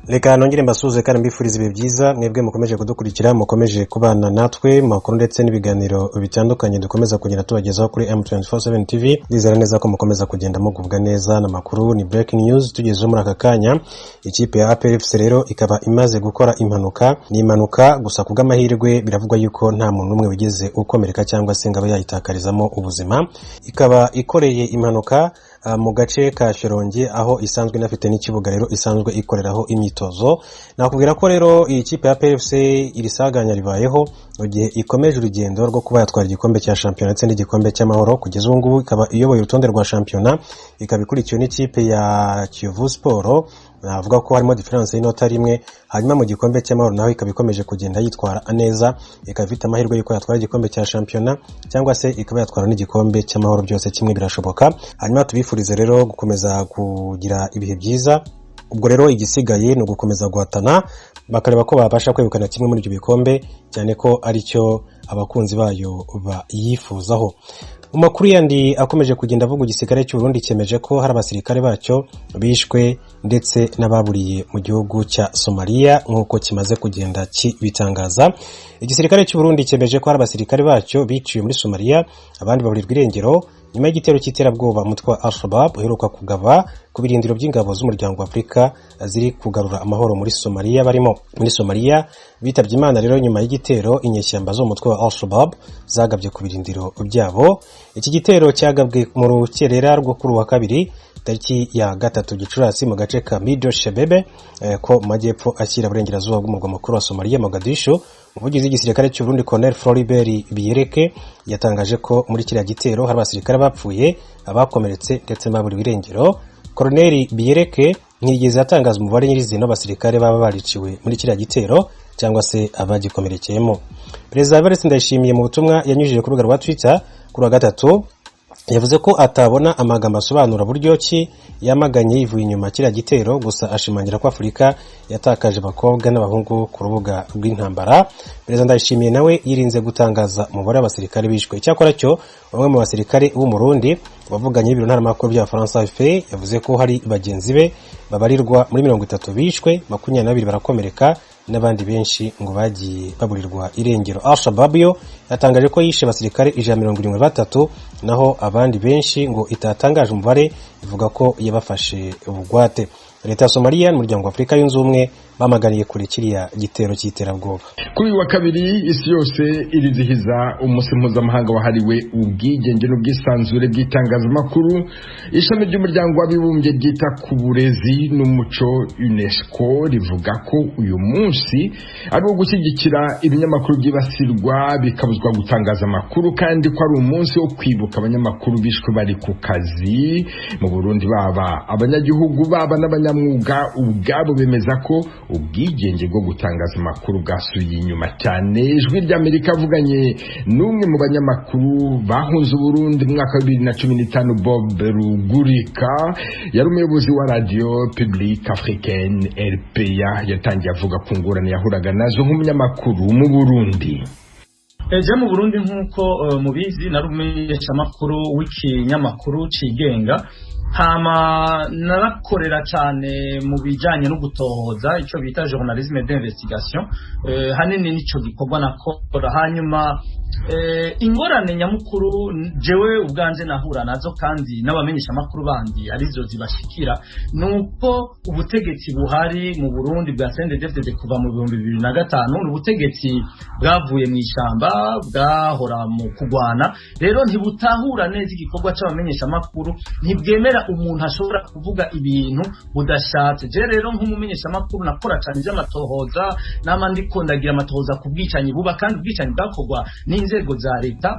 Reka nongere mbasuhuze kandi mbifuriza ibihe byiza, mwebwe mukomeje kudukurikira, mukomeje kubana natwe mu makuru ndetse n'ibiganiro bitandukanye dukomeza kugenda tubagezaho kuri M247 TV. Ndizera neza ko mukomeza kugenda mugubwa neza n'amakuru. Ni breaking news tugezeho muri aka kanya. Ikipe ya APR FC rero ikaba imaze gukora impanuka. Ni impanuka gusa ku bw'amahirwe biravugwa yuko nta muntu n'umwe wigeze ukomereka cyangwa se ngo abe yayitakarizamo ubuzima. Ikaba ikoreye impanuka mu gace ka Shyorongi, aho isanzwe inafite n'ikibuga rero isanzwe ikoreraho imyitozo. Nakubwira ko rero iyi kipe ya APR FC iri saganya ribayeho mu gihe ikomeje urugendo rwo kuba yatwara igikombe cya shampiyona ndetse n'igikombe cy'amahoro. Kugeza ubu ngubu ikaba iyoboye urutonde rwa shampiyona, ikaba ikurikiwe n'ikipe ya Kiyovu Sport, navuga ko harimo différence y'inota rimwe. Hanyuma mu gikombe cy'amahoro naho ikaba ikomeje kugenda yitwara neza, ikaba ifite amahirwe y'uko yatwara igikombe cya shampiyona cyangwa se ikaba yatwara n'igikombe cy'amahoro, byose kimwe birashoboka. Hanyuma tubifurize rero gukomeza kugira ibihe byiza. Ubwo rero igisigaye ni ugukomeza guhatana, bakareba ko babasha kwegukana kimwe muri ibyo bikombe, cyane ko aricyo abakunzi bayo bayifuzaho. Mu makuru yandi akomeje kugenda avuga, igisirikare cy'u Burundi cyemeje ko hari abasirikare bacyo bishwe ndetse n'ababuriye mu gihugu cya Somalia, nk'uko kimaze kugenda kibitangaza. Igisirikare cy'u Burundi cyemeje ko hari abasirikare bacyo biciwe muri Somalia, abandi baburirwa irengero nyuma y'igitero cy'iterabwoba umutwe wa Al-Shabaab uheruka kugaba ku birindiro by'ingabo z'umuryango wa Afurika ziri kugarura amahoro muri Somalia. Barimo muri Somalia bitabye Imana rero nyuma y'igitero inyeshyamba zo mu mutwe wa Al-Shabaab zagabye ku birindiro byabo. Iki gitero cyagabwe mu rukerera rwo kuri uwa kabiri, tariki ya 3 Gicurasi, mu gace ka Middle Shebebe ko mu majyepfo ashyira burengerazuba bw'umurwa mukuru wa Somalia, Mogadishu. Umuvugizi w'igisirikare cy'u Burundi, Colonel Floribert Biyereke, yatangaje ko muri kiriya gitero hari abasirikare bapfuye, abakomeretse ndetse n'ababuriwe irengero. Colonel Biyereke ntiyigeze atangaza umubare nyirizina w'abasirikare baba bariciwe muri kiriya gitero cyangwa se abagikomerekeyemo. Perezida Evariste Ndayishimiye, mu butumwa yanyujije ku rubuga rwa Twitter kuri wa gatatu, yavuze ko atabona amagambo asobanura buryo ki yamaganye yivuye inyuma kiriya gitero, gusa ashimangira ko Afurika yatakaje abakobwa n'abahungu ku rubuga rw'intambara. Perezida Ndayishimiye nawe yirinze gutangaza umubare w'abasirikare bishwe. Icyakora cyo, bamwe mu basirikare b'Umurundi wavuganye n'ibiro ntaramakuru bya Faransa AFP yavuze ko hari bagenzi be babarirwa muri 30 bishwe, 22 barakomereka, n'abandi benshi ngo bagiye baburirwa irengero. Al-Shabaab yo yatangaje ko yishe abasirikare 173, naho abandi benshi ngo itatangaje umubare ivuga ko yabafashe bugwate. Leta ya Somalia n'umuryango wa Afurika yunze ubumwe bamaganiye kure kiriya gitero cy'iterabwoba. Kuri uyu wa kabiri isi yose irizihiza umunsi mpuzamahanga wahariwe ubwigenge n'ubwisanzure bw'itangazamakuru. Ishami ry'umuryango w'abibumbye ryita ku burezi n'umuco, UNESCO, rivuga ko uyu munsi ari uwo gushyigikira ibinyamakuru byibasirwa bikabuzwa gutangaza amakuru, kandi ko ari umunsi wo kwibuka abanyamakuru bishwe bari ku kazi. Mu Burundi, baba abanyagihugu, baba n'abanyamwuga ubwabo, bemeza ko ubwigenge bwo gutangaza amakuru bwasubiye inyuma cyane. Ijwi ry'Amerika avuganye n'umwe mu banyamakuru bahunze Uburundi mu mwaka wa 2015, Bob Rugurika, yari umuyobozi wa Radio Publique Africaine, RPA. Yatangiye avuga ku ngorane yahuraga nazo nk'umunyamakuru mu Burundi. Eje mu Burundi, nk'uko mubizi, nari umumenyeshamakuru w'ikinyamakuru cigenga. Hama narakorera cyane mu bijyanye no gutohoza, icyo bita journalisme d'investigation. Hanini nico gikorwa nakora. Hanyuma ingorane nyamukuru jewe ubwanje nahura nazo, kandi n'abamenyeshamakuru bandi arizo zibashikira, nuko ubutegetsi buhari mu Burundi bwa CNDD-FDD kuva mu 2005 ni ubutegetsi bwavuye mu ishamba, bwahora mu kugwana. Rero ntibutahura neza igikorwa c'abamenyeshamakuru, ntibwemera umuntu ashobora kuvuga ibintu budashatse. Je rero nk'umumenyeshamakuru nakora cyane ivy'amatohoza, nama ndiko ndagira amatohoza ku bwicanyi buba, kandi ubwicanyi bwakorwa n'inzego za leta,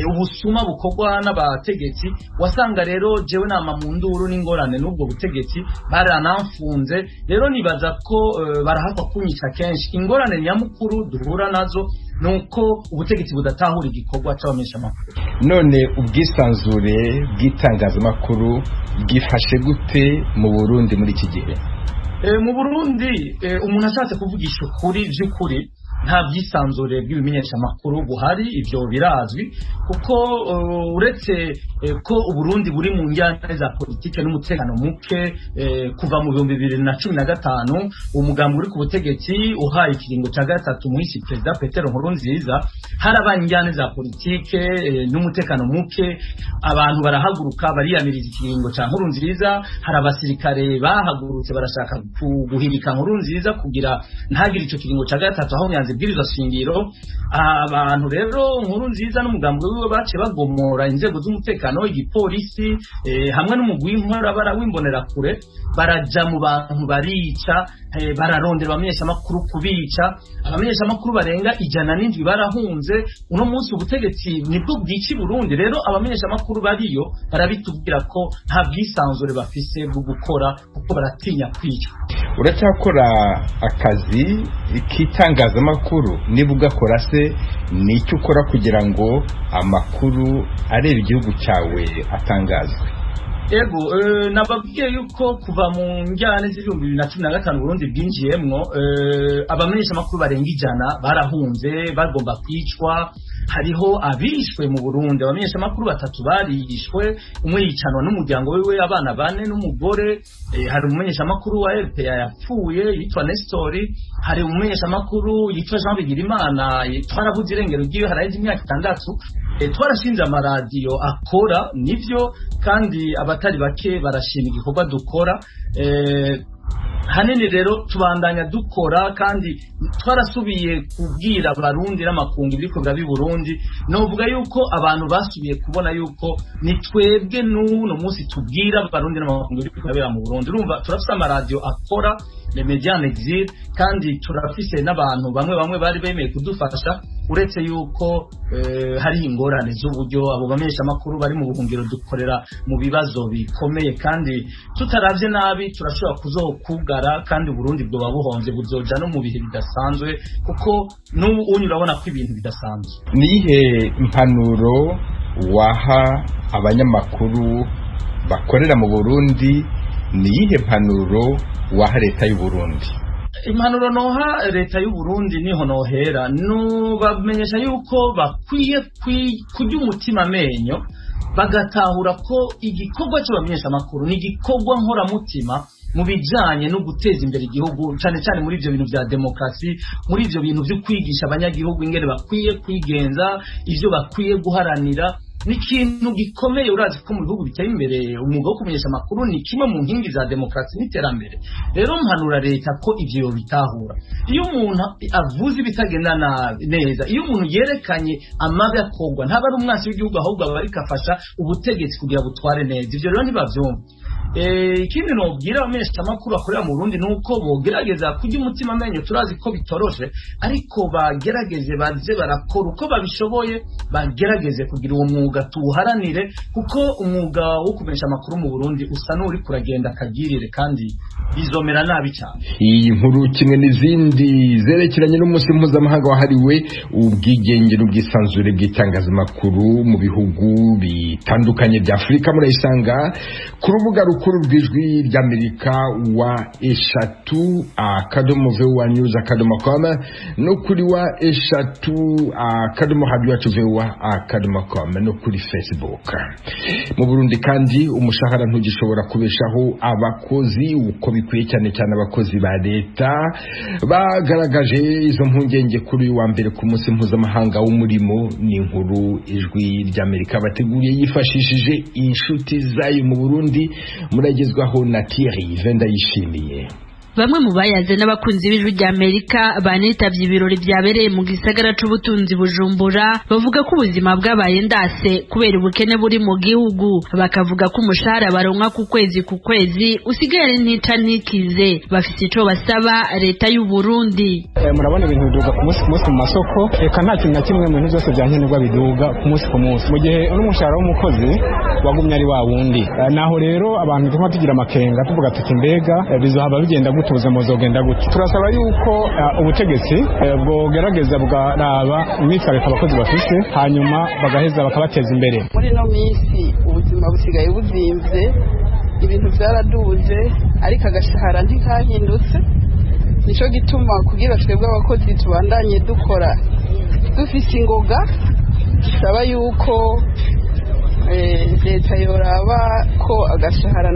ubusuma bukorwa n'abategetsi. Wasanga rero jewe nama mu nduru n'ingorane n'ubwo butegetsi, baranamfunze. Rero nibaza ko barahakwa kunyica kenshi. Ingorane nyamukuru duhura nazo nuko ubutegetsi budatahura igikorwa c'abamenyeshamakuru. None ubwisanzure bw'itangazamakuru bwifashe gute mu Burundi muri iki gihe? Mu Burundi, umuntu ashatse kuvugisha ukuri vy'ukuri, Nta bwisanzure bw'ibimenyesha makuru buhari, ivyo birazwi, kuko uretse ko Uburundi buri mu njyana za politike n'umutekano muke kuva mu 2015, umugambi uri ku butegetsi uhaye ikiringo ca gatatu muhisi Perezida Petero Nkurunziza, harabaye injyane za politike n'umutekano muke, abantu barahaguruka bariyamiriza ikiringo ca Nkurunziza. Hari abasirikare bahagurutse barashaka guhirika Nkurunziza kugira ntagire ico kiringo ca gatatu aho nyanze ibwirizwa shingiro. Abantu rero Nkurunziza n'umugambi wiwe bace bagomora inzego z'umutekano, igipolisi hamwe n'umugwi w'inkorabara w'imbonerakure, baraja mu bantu barica, bararondera abamenyeshamakuru kubica. Abamenyeshamakuru barenga 107 barahunze. Uno munsi ubutegetsi nibwo bwica i Burundi. Rero abamenyeshamakuru bariyo barabitubwira ko nta bwisanzure bafise bwo gukora kuko baratinya kwicwa. Uracyakora akazi k'itangazamakuru? Niba ugakora se, ni icyo ukora kugira ngo amakuru areba igihugu cyawe atangazwe? Ego, nababwiye yuko kuva mu njyane z'2015 Burundi bwinjiyemwo, abamenyeshamakuru barenga 100 barahunze bagomba kwicwa. Hariho abishwe mu Burundi, abamenyeshamakuru 3 barishwe, umwe yicanwa n'umuryango wiwe, abana 4 n'umugore. Hari umumenyeshamakuru wa RPA yapfuye yitwa Nestori, hari umumenyeshamakuru yitwa Jean Bigirimana twarabuze irengero ryiwe haraheze imyaka 6. Twarashinze amaradiyo akora nivyo, kandi abatari bake barashima igikorwa dukora. Hanini rero tubandanya dukora, kandi twarasubiye kubwira abarundi n'amakungu ibiriko biraba i Burundi. Novuga yuko abantu basubiye kubona yuko ni twebwe n'uno munsi tubwira abarundi n'amakungu ibiriko birabera mu Burundi. Urumva turafise amaradiyo akora, les médias en exil, kandi turafise n'abantu bamwe bamwe bari bemeye kudufasha, uretse yuko hari ingorane z'uburyo. Abo bamenyeshamakuru bari mu buhungiro dukorera mu bibazo bikomeye, kandi tutaravye nabi turashobora kuzokugara, kandi Burundi bwoba buhomvye, buzoja no mu bihe bidasanzwe, kuko n'ubu unyu urabona ko ibintu bidasanzwe. Nihe impanuro waha abanyamakuru bakorera mu Burundi? Niyihe mpanuro waha leta y'u Burundi? Impanuro noha leta y'u Burundi niho nohera, nubamenyesha yuko bakwiye kurya umutima amenyo, bagatahura ko igikorwa cy'abamenyeshamakuru ni igikorwa nkoramutima mu bijanye no guteza imbere igihugu, cane cane muri ivyo bintu vya demokrasi, muri ivyo bintu vyo kwigisha abanyagihugu ingene bakwiye kwigenza, ivyo bakwiye guharanira. Ni ikintu gikomeye. Urazi ko mu bihugu biteye imbere umwuga wo kumenyesha amakuru ni kimwe mu nkingi za demokrasi n'iterambere. Rero mpanura leta ko ivyo bitahura. Iyo umuntu avuze ibitagenda neza, iyo umuntu yerekanye amabi akorwa, ntaba ari umwansi w'igihugu, ahubwo aba ariko afasha ubutegetsi kugira butware neza. Ivyo rero ntibavyumva. Ikindi nobwira abamenyeshamakuru bakorera mu Burundi nuko bogerageza kurya umutima amenyo. Turazi ko bitoroshe, ariko bagerageze baze barakora uko babishoboye, bagerageze kugira uwo mwuga tuwuharanire, kuko umwuga wo kumenyesha amakuru mu Burundi usa n'uri kuragenda akagirire, kandi bizomera nabi cyane. Iyi nkuru kimwe n'izindi zerekeranye n'umunsi mpuzamahanga wahariwe ubwigenge n'ubwisanzure bw'itangazamakuru mu bihugu bitandukanye bya Afurika murayisanga ku rubuga rukuru rw'Ijwi ry'Amerika wa 3.voanews.com, no kuri wa 3.radioyacuvoa.com, no kuri Facebook. Mu Burundi kandi umushahara ntugishobora kubeshaho abakozi uko bikwiye, cyane cyane abakozi ba leta. Bagaragaje izo mpungenge kuri wa mbere ku munsi mpuzamahanga w'umurimo. Ni inkuru Ijwi ry'Amerika bateguriye yifashishije inshuti zayo mu Burundi, muragezwaho na Thierry Vendayishimiye. Bamwe mu bayaze n'abakunzi b'Ijwi ry'Amerika banitavye ibirori vyabereye mu gisagara c'ubutunzi Bujumbura, bavuga ko ubuzima bwabaye ndase kubera ubukene buri mu gihugu. Bakavuga ko umushahara baronka ku kwezi ku kwezi usigaye ari ntica ntikize. Bafise ico basaba leta y'u Burundi. Murabona ibintu biduga ku munsi ku munsi mu masoko, eka nta kintu na kimwe mu bintu byose vya nkenerwa biduga ku munsi ku munsi, mu gihe n'umushahara w'umukozi wagumye ari wa wundi. Naho rero abantu tuma tugira amakenga, tuvuga tuti mbega bizohava bigenda gute, ubuzima buzogenda gute? Turasaba yuko ubutegetsi bwogerageza bukaraba imyitwarire abakozi bafise, hanyuma bagaheza bakabateza imbere. Muri ino minsi ubuzima busigaye buzimvye, ibintu vyaraduze, ariko agashahara ntikahindutse. Nico gituma kugira twebwe abakozi tubandanye dukora dufise ingoga, saba yuko leta yoraba ko agashahara.